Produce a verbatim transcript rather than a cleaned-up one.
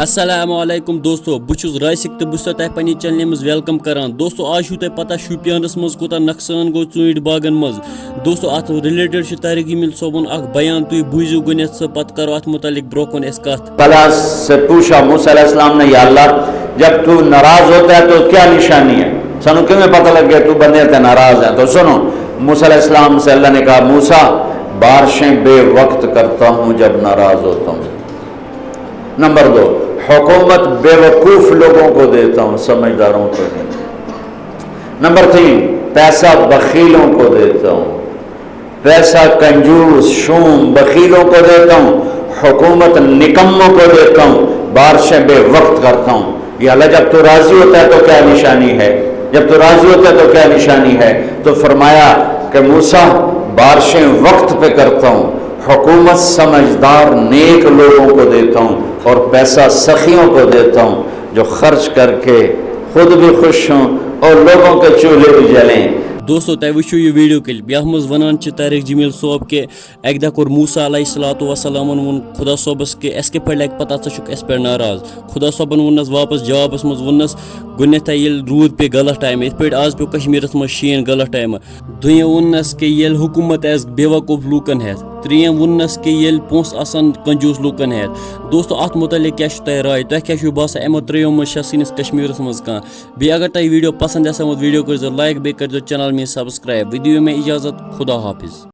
السلام علیکم دوستو، بہٕ چھُس راسِق تہٕ بہٕ چھُسو تۄہہِ پننہِ چینلہِ منٛز ویلکم کران۔ دوستو، آز چھُو تۄہہِ پتہ شوپیانس منٛز کوٗتاہ نۄقصان گوٚو ژوٗنٛٹھۍ باغن منٛز۔ دوستو، اتھ رِلیٹڈ چھُ طارق جمیل صٲبُن اکھ بیان، تُہۍ بوٗزِو گۄڈٕنیتھ سُہ، پتہٕ کرو اتھ متعلق برونٛہہ کُن أسۍ کتھ۔ اللہ سے پوچھا، موسیٰ علیہ السلام نے، یا اللہ، جب تو ناراض ہوتا ہے تو کیا نشانی ہے؟ سانو کیویں پتہ لگ گیا تو بندے تے ناراض ہے؟ تو سنو، موسیٰ علیہ السلام سے اللہ نے کہا، موسیٰ، بارشیں بے وقت کرتا ہوں جب ناراض ہوتا ہوں۔ نمبر دو، حکومت بیوقوف لوگوں کو دیتا ہوں، سمجھداروں کو نہیں۔ نمبر تین، پیسہ بخیلوں کو دیتا ہوں، پیسہ کنجوس، شوم، بخیلوں کو دیتا ہوں، حکومت نکموں کو دیتا ہوں، بارشیں بے وقت کرتا ہوں۔ یا اللہ، جب تو راضی ہوتا ہے تو کیا نشانی ہے؟ جب تو راضی ہوتا ہے تو کیا نشانی ہے؟ تو فرمایا کہ موسیٰ، بارشیں وقت پہ کرتا ہوں، حکومت سمجھدار نیک لوگوں کو دیتا ہوں، اور پیسہ سخیوں کو دیتا ہوں، جو خرچ کر کے خود بھی خوش ہوں اور لوگوں کے چولہے بھی جلیں۔ دوستو، تۄہہِ وٕچھِو یہِ ویٖڈیو کِلِپ، یَتھ منٛز وَنان چھِ طارق جمیل صٲب کہِ اَکہِ دۄہ کوٚر موسیٰ علیہ الصلوۃ والسلامن ووٚن خۄدا صٲبس کہِ اَسہِ کِتھ پٲٹھۍ لَگہِ پَتہ ژٕ چھُکھ اَسہِ پٮ۪ٹھ ناراض۔ خۄدا صٲبن ووٚننَس واپس جوابس منٛز، ووٚننَس گۄڈٕنٮ۪تھٕے ییٚلہِ روٗد پیٚیہِ غلط ٹایمہٕ، یِتھ پٲٹھۍ آز پیوٚو کشمیٖرس منٛز شیٖن غلط ٹایمہٕ۔ دوٚیِم ووٚننَس کہِ ییٚلہِ حکوٗمت آسہِ بیوقوٗف لوٗکن ہٮ۪تھ۔ ترٛیٚیِم ووٚننَس کہِ ییٚلہِ پونٛسہٕ آسن کنجوٗس لوٗکن ہٮ۪تھ۔ دوستو، اَتھ مُتعلِق کیٛاہ چھُو تۄہہِ راے؟ تۄہہِ کیٛاہ چھُو باسان، یِمو ترٛیٚیو منٛز چھا سٲنِس کشمیٖرس منٛز کانٛہہ؟ بیٚیہِ اگر تۄہہِ ویٖڈیو پسنٛد آسہِ آمُت، ویٖڈیو کٔرۍزیو لایک، بیٚیہِ کٔرۍزیو چینل میٛٲنۍ سبسکرایب۔ وۄنۍ دِیِو مےٚ اجازت، خدا حافظ۔